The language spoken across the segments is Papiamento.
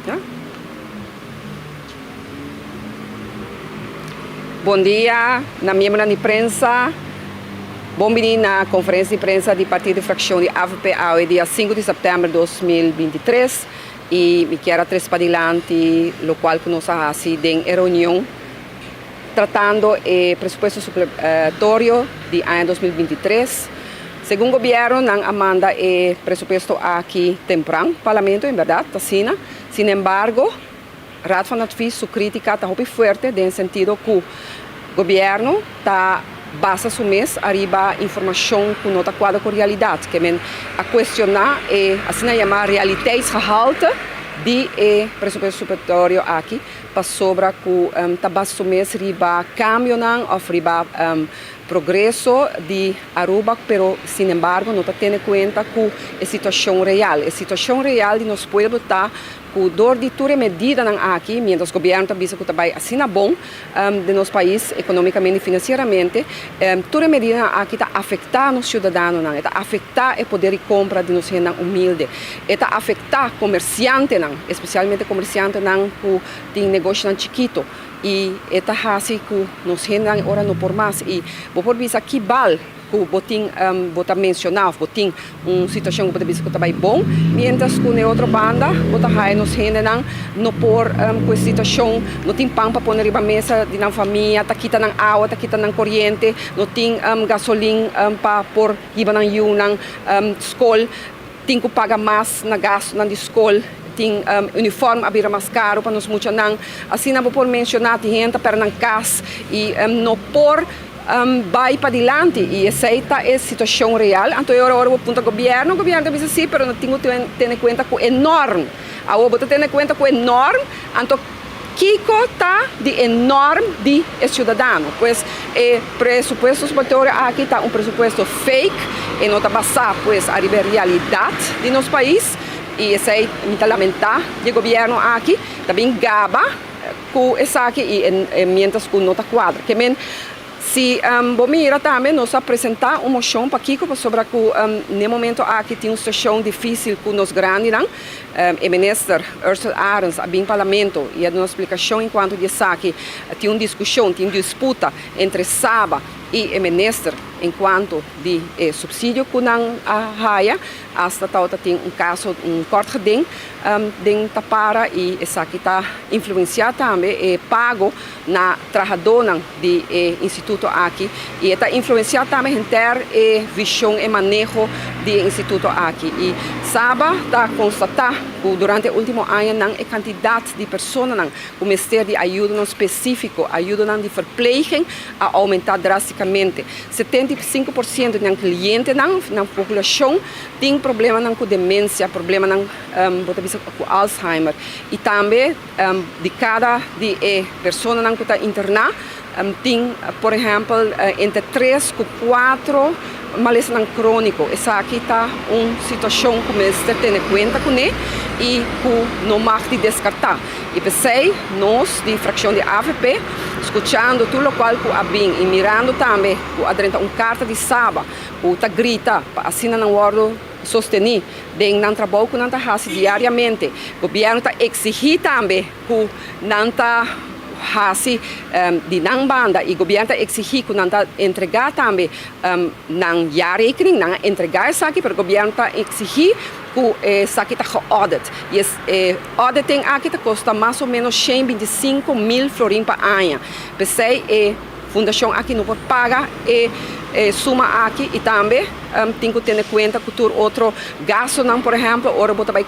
Ya. Bon dia na miembronan di prensa. Bon bini na conferencia di prensa di partido y fraccion di avp awe dia sinku di september 2023 y mi kier a tres padilanti locual cu nos a haci den e reunion tratando e presupuesto supletorio di aña 2023. Segun gobierno nan a manda e presupuesto aki tempran Parlamento, en berdad ta asina. Sin embargo, Raad van Advies su critica ta hopi fuerte den sentido cu gobierno ta basa su mes ariba informacion cu no ta cuadra cu realidad. Ke men a cuestiona e asina yama realiteitsgehalte di e presupuesto supletorio aki pasobra cu ta basa su mes riba cambionan of riba progreso di Aruba, pero sin embargo no ta tene cuenta cu e situacion real. E situacion real di nos pueblo ta cu door di tur e medidanan aki, mientras gobierno ta bisa cu ta bay asina bon den nos pais economicamente y financieramente, tur e medidanan aki ta afecta nos ciudadanonan, e ta afecta e poder di compra di nos hendenan humilde, e ta afecta comerciantenan, especialmente comerciantenan cu tin negoshonan chikito. I e ta hasi ku nos hendenan e ora no por mas. I bo por bisa ki bal ku bo tin, bo ta menshoná òf bo tin un situashon ku bo ta bisa ku ta bai bon, miéntras ku na e otro banda bo ta haya nos hendenan no por ku e situashon, no tin pan pa pone riba mesa di nan famia, ta kita nan awa, ta kita nan koriente, no tin gasolin pa por hiba nan yunan skol. Tin ku paga mas na gastunan di skol, tin uniform a bira mas karu pa nos muchanan. Asina bo por menshoná tin hende ta pèrdè nan kas i no por bai padilanti i esei ta e situashon real. Anto e ora ora bo puntra gobièrnu, gobièrnu ta bisa si, pero no tin ku tene kuenta ku e norm. Awor bo ta tene kuenta ku e norm, anto Kiko ta di e norm di e ciudadano? Pues e presupuesto supletorio aki ta un presupuesto fake, e no ta basá pues ariba e realidad di nos pais y esey mi ta lamenta di e gobierno aki ta bin gaba cu esaki y mientras cu no ta cuadra. Ke men Si bo mira tambe nos a presenta un mocion pakico pasobra cu n'e momento aki tin un situacion dificil cu nos grandinan. E minister Ursell Arends a bin parlamento y a duna splicacion en cuanto di esaki. Tin un discusion, tin disputa entre Saba y e minister en cuanto di e subsidio cu nan a haya. Hasta tawata tin un caso, un kort geding den tapara y esaki ta influencia tambe e pago na trahadónan di e instituto aki i e ta influensiá tambe henter e vishon, e maneho di e instituto aki. I Saba ta konstatá ku durante e último añanan e kantidat di personanan ku mester di ayudonan spesífiko, ayudonan di verpleging, a oumentá drástikamente. 75% di nan klientenan, nan populashon, tin problemanan ku demensia, problemanan bo ta bisa ku Alzheimer i tambe Di kada di e personanan ku ta interná tin por ehèmpel entre tres ku kuatro malesanan króniko. Esaki ta un situashon ku mester tene kuenta kuné i ku no mag di deskartá. I p'esei nos di frakshon di avp skuchando tur lokual ku a bin i mirando tambe ku a drenta un karta di Saba ku ta grita pa asina nan wòrdu sostení den nan trabou ku nan ta hasi diariamente. Gobièrnu ta eksigí tambe ku nan ta hasi di nan banda i gobièrnu ta eksigí ku nan ta entregá tambe nan jaarrekening. Nan a entregá esaki pero gobièrnu ta eksigí ku esaki ta geaudit. I e auditing aki ta kosta mas o ménos 125.000 florin pa aña. P'esei e fundashon aki no por paga e suma aki i tambe tin ku tene kuenta ku tur otro gastunan. Por ehèmpel, ora bo ta bai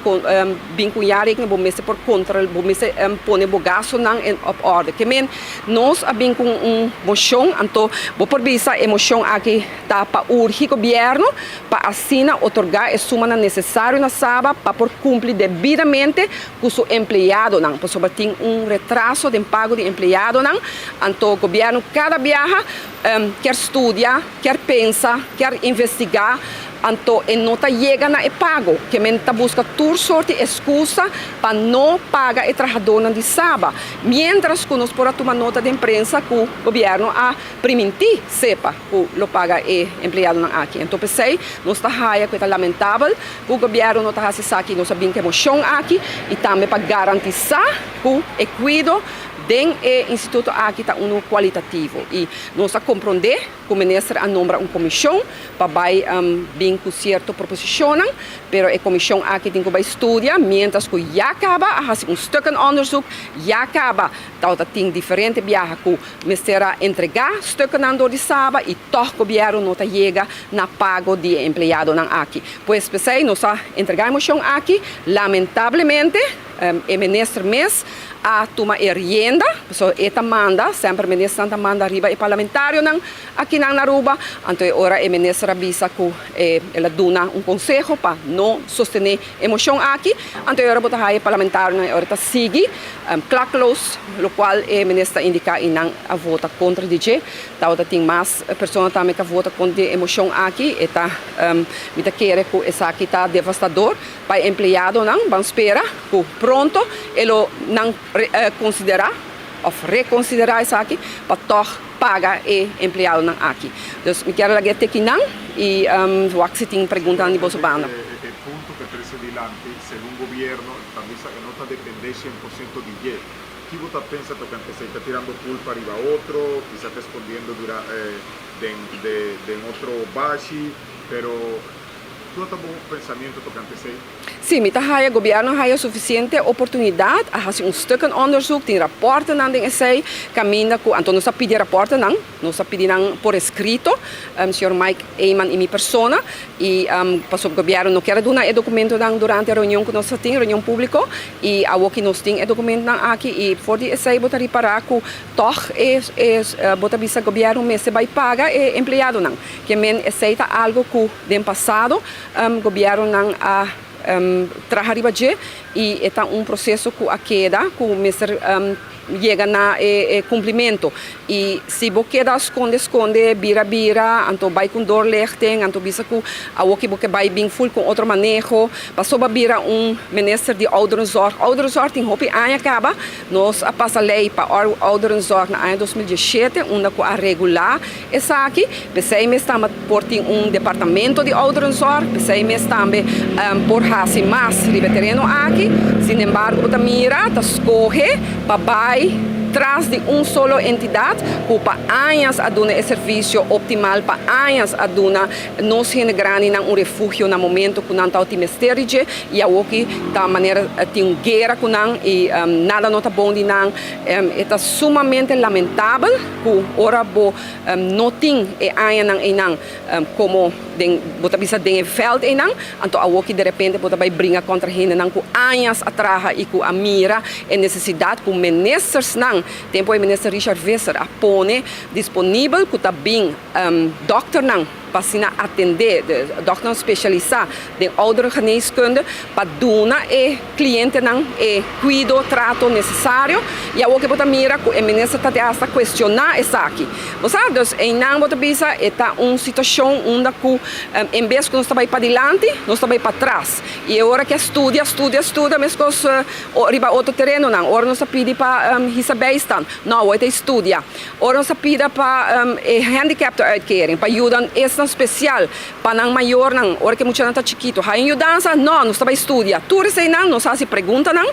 bin ku un jaarrekening bo mester por kontrol, bo mester pone bo gastunan op orde. Ke men nos a bin ku un moshon, anto bo por bisa e moshon aki ta pa urgi gobièrnu pa asina otorgá e sumanan nesesario na Saba pa por kumpli debidamente ku su empleadonan, pasobra tin un retraso den pago di empleadonan, anto gobièrnu kada biaha kier studia, kier pensa, kier investigá. Anto e no ta yega na e pago, ke men ta buska tur sorto di excusa pa no paga e trahadónan di Saba. Mientras ku nos por a tuma nota den prensa ku gobièrnu a primintí SEPPA ku lo paga e empleadonan aki. Anto p'esei nos ta haya ku e ta lamentabel ku gobièrnu no ta hasi esaki. Nos a bin ku e moshon aki i tambe pa garantisá ku e kuido den e instituto aki ta unu kualitativo. I nos a komprondé ku minister a nombra un komishon pa bai bin ku sierto proposishonnan, pero e komishon aki tin ku bai studia, mientras ku ya kaba a hasi un stukkenonderzoek, ya kaba tabata tin diferente biaha ku mester a entregá stukkennan dor di Saba i tòg gobièrnu no ta yega na pago di e empleadonan aki. Pues p'esei nos a entregá e moshon aki, lamentablemente e minister mes a tuma e rienda, pasobra e ta manda, semper ministernan ta manda riba e parlamentarionan akinan na Aruba, anto e ora e minister a bisa ku el a duna un konseho pa no sostené e moshon aki, anto e ora bo ta haya e parlamentarionan e ora ta sigui klakloos lokual e minister ta indiká i nan a vota kontra di dje. Tabata tin mas persona tambe ku a vota kontra di e moshon aki, e ta mi ta kere ku esaki ta devastador pa e empleadonan. Ban spera ku pronto e lo nan konsiderá òf rekonsiderá esaki pa tòg paga e empleadonan aki. Dus mi kier laga e tekinan i wak si tin preguntanan di boso banda. E punto ku a trese dilanti, segun gobierno, ta bisa e no ta dependé 100% di dje. Ki bo ta pensa tokante esei? Ta tirando kulpa riba otro, kisas ta eskondiendo dura den den otro bashi, pero kua ta bo pensamiento tokante esei? Sí, mi ta haya gobierno a haya suficiente oportunidad, a haci un stukkenonderzoek, tin raportenan den esey, caminda cu, anto nos a pidi raportenan, nos a pidi nan por escrito, señor Mike Eman y mi persona, y pasobra gobierno no kier a duna e documentonan durante e reunion cu nos a tin, reunion publico, y awo ki nos tin e documentonan aki, y for di esey bo ta ripara cu tog e bo ta bisa gobierno mester bay paga e empleadonan, ke men esey ta algo cu den pasado gobiernonan a traha riba dje y e ta un proceso cu a keda cu mester yega na e cumplimento. Y si bo keda sconde sconde, bira bira, anto bay cu un doorlichting, anto bisa cu awoki bo ke bay bin full cu otro maneho, pasobra bira un minister di ouderenzorg. Ouderenzorg tin hopi aña caba, nos a pasa ley pa ouderenzorg na aña 2017 unda cu a regula esaki. P'esei mes tambe por tin un departamento di ouderenzorg, p'esei mes tambe por hasi mas riba e tereno aki. Sin embargo bo ta mira ta skohe pa bai tras di un solo entidat ku pa añas a duna e servisio optimal, pa añas a duna nos hende grandinan un refugio na momento ku nan tabatin mester di dje i awoki ta manera tin un guera ku nan i nada no ta bon di nan. E ta sumamente lamentabel ku ora bo no tin e añanan einan komo den bo ta bisa den e veld einan, anto awoki derepente bo ta bai bringa kontra hendenan ku añas a traha i ku a mira e nesesidat ku ministersnan, tempu e minister Richard Visser a pone disponibel ku ta bin dòkternan pa asina atendé, dòkternan spesialisá den ouderengeneeskunde pa duna e klientenan e kuido, trato nesesario i awor ke bo ta mira ku e minister ta hasta kuestioná esaki. Bo sa, dus einan bo ta bisa e ta un situashon unda ku en bes ku nos ta bai padilanti, nos ta bai patras. I e ora ke a studia, studia, studia meskos riba otro terenonan. Ora nos a pidi pa hisa bijstand, no, awor e ta studia. Ora nos a pida pa e handicaptenuitkering, pa yuda esnan spesial, pa nan mayornan, ora ku e muchanan ta chikitu, haña un yudansa? No, nos ta bai studia. Tur eseinan nos a hasi preguntanan,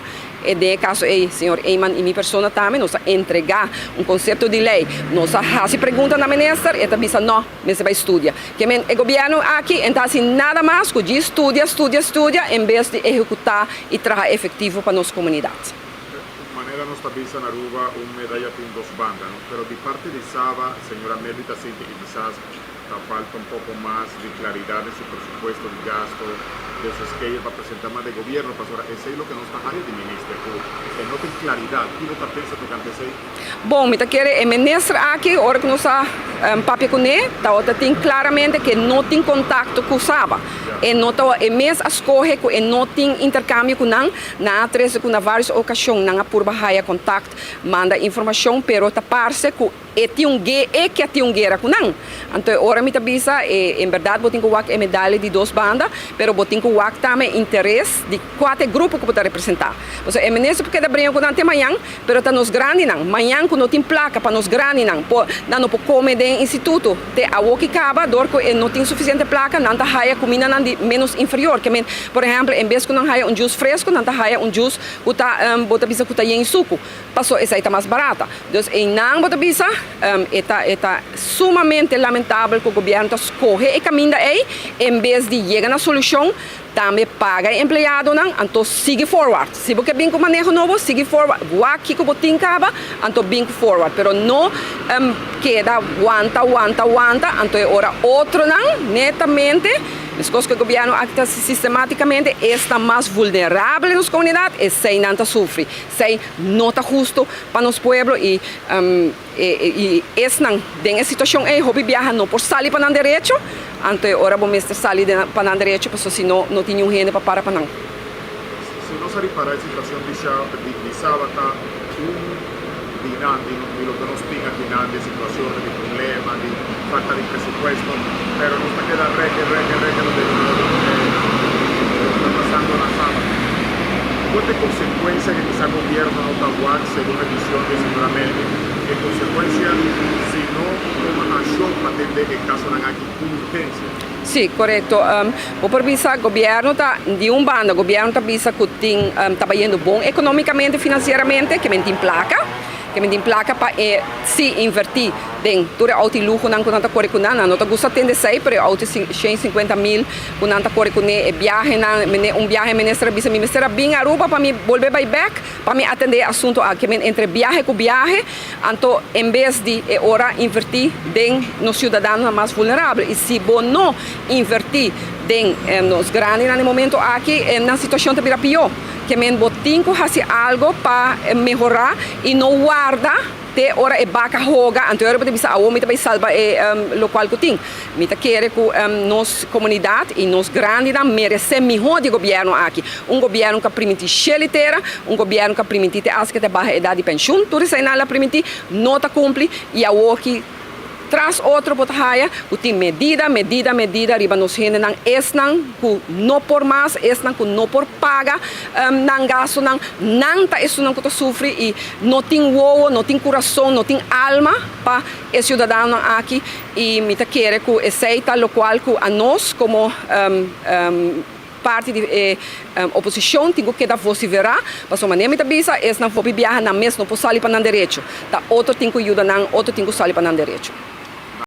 e den e kaso ei señor Eman i mi persona tambe, nos a entregá un konsepto di lei. Nos a hasi pregunta na minister, e ta bisa no, mester bai studia. Ke men e gobièrnu aki en ta hasi nada mas ku djis studia, studia, studia en bes di ehekutá i traha efektivo pa nos komunidat. Manera nos ta bisa na Aruba, un medaya tin dos banda, no? Pero di parti di Saba, señora Melly ta sinti ku kisas ta falta un poko mas di klaridat den su presupuesto di gasto. Den su schedule pa presenta mas di gobierno, pasobra esey loke nos ta haya di minister, cu e no tin claridad. Kico ta pensa tocante esey? Bon, mi ta kere e minister aki, ora cu nos a papia cune, tawata tin claramente cu e no tin contacto cu Saba. E no ta, e mes a scoge cu e no tin intercambio cu nan. Nan a trece cu na varios ocasion nan a purba haya contact, manda informacion, pero ta parce cu E tin un ge e ke a tin un guera ku nan. Anto e ora mi ta bisa e en berdad bo tin ku wak e medalha di dos banda, pero bo tin ku wak tambe e interes di kua ta e grupo ku bo ta representá. Pasobra e minister por keda bringa ku nan te mañan, pero ta nos grandinan. Mañan ku no tin plaka pa nos grandinan por nan no por kome den instituto te awo ki kaba dor ku e no tin sufisiente plaka nan ta haya kumindanan di menos inferior. Ke men por ehèmpel en bes ku nan haya un juice fresku nan ta haya un juice ku ta bo ta bisa ku ta yen suku. Paso esei ta mas barata. Dus einan bo ta bisa, e ta e ta sumamente lamentabel ku gobièrnu ta skohe e kaminda ei en bes di yega na solushon, tambe paga e empleadonan, anto sigui forward. Si bo ke bin ku maneho nobo, sigui forward, wak kiko bo tin kaba, anto bin ku forward. Pero no keda wanta, wanta, wanta, anto e ora otronan netamente, Meskos ku e gobièrnu aki ta hasi sistematikamente, esnan mas vulnerabel den nos komunidat, eseinan ta sufri. Esei no ta husto pa nos pueblo i i esnan den e situashon ei hopi biaha no por sali pa nan derecho, anto e ora bo mester sali pa nan derecho pasobra si no, no tin niun hende pa para pa nan. Si nos a ripara e situashon di di Saba ta un di nan di loke nos tin akinan di situashonnan di problema di falta di presupuesto pero nos ta keda reke reke reke loke ta pasando na Saba. Kua ta e konsekuensia ke kisa gobierno no ta wak segun e vision di señora Melvin? E konsekuensia si no tuma akshon pa tende e kasonan aki ku urgensia. Sí, korekto. Bo por bisa gobierno ta di un banda gobierno ta bisa ku tin ta bayendo bon ekonomikamente finansieramente ke men tin plaka ke men tin plaka pa e si invertí den tur e outo i luhonan ku nan ta kore ku nan. Nan no ta gusta tende esei pero e outo 150 mil ku nan ta kore kuné e biahenan mene un biahe minister a bisa mi mester a bin Aruba pa mi bolbe bai bek pa mi atendé e asuntu aki. Men entre biahe ku biahe anto en bes di e ora invertí den nos siudadanonan mas vulnerabel i si bo no invertí den nos grandinan e momento aki nan situashon ta bira pió. Ke men bo tin ku hasi algo pa mehorá i no warda Te ora e baka hoga, anto e ora bo ta bisa, Awor mi ta bai salba e lokual ku tin. Mi ta kere ku nos komunidat i nos grandinan meresé mihó di e gobièrnu aki. Un gobièrnu ku a primintí shel i tera, un gobièrnu ku a primintí te asta ke ta baha edat di penshun, tur eseinan el a primintí, no ta kumpli i awor ki Tras otro bo ta haya ku tin medida, medida, medida riba nos hendenan, esnan ku no por mas, esnan ku no por paga nan gastunan, nan ta esunnan ku ta sufri i no tin wowo, no tin kurason, no tin alma pa e siudadanonan aki i mi ta kere ku esei ta lokual ku anos komo Parti di e oposicion tin cu keda vocifera, pasobra manera mi ta bisa, esnan hopi biaha nan mes no por sali pa nan derecho. Ta otro tin cu yuda nan, otro tin cu sali pa nan derecho.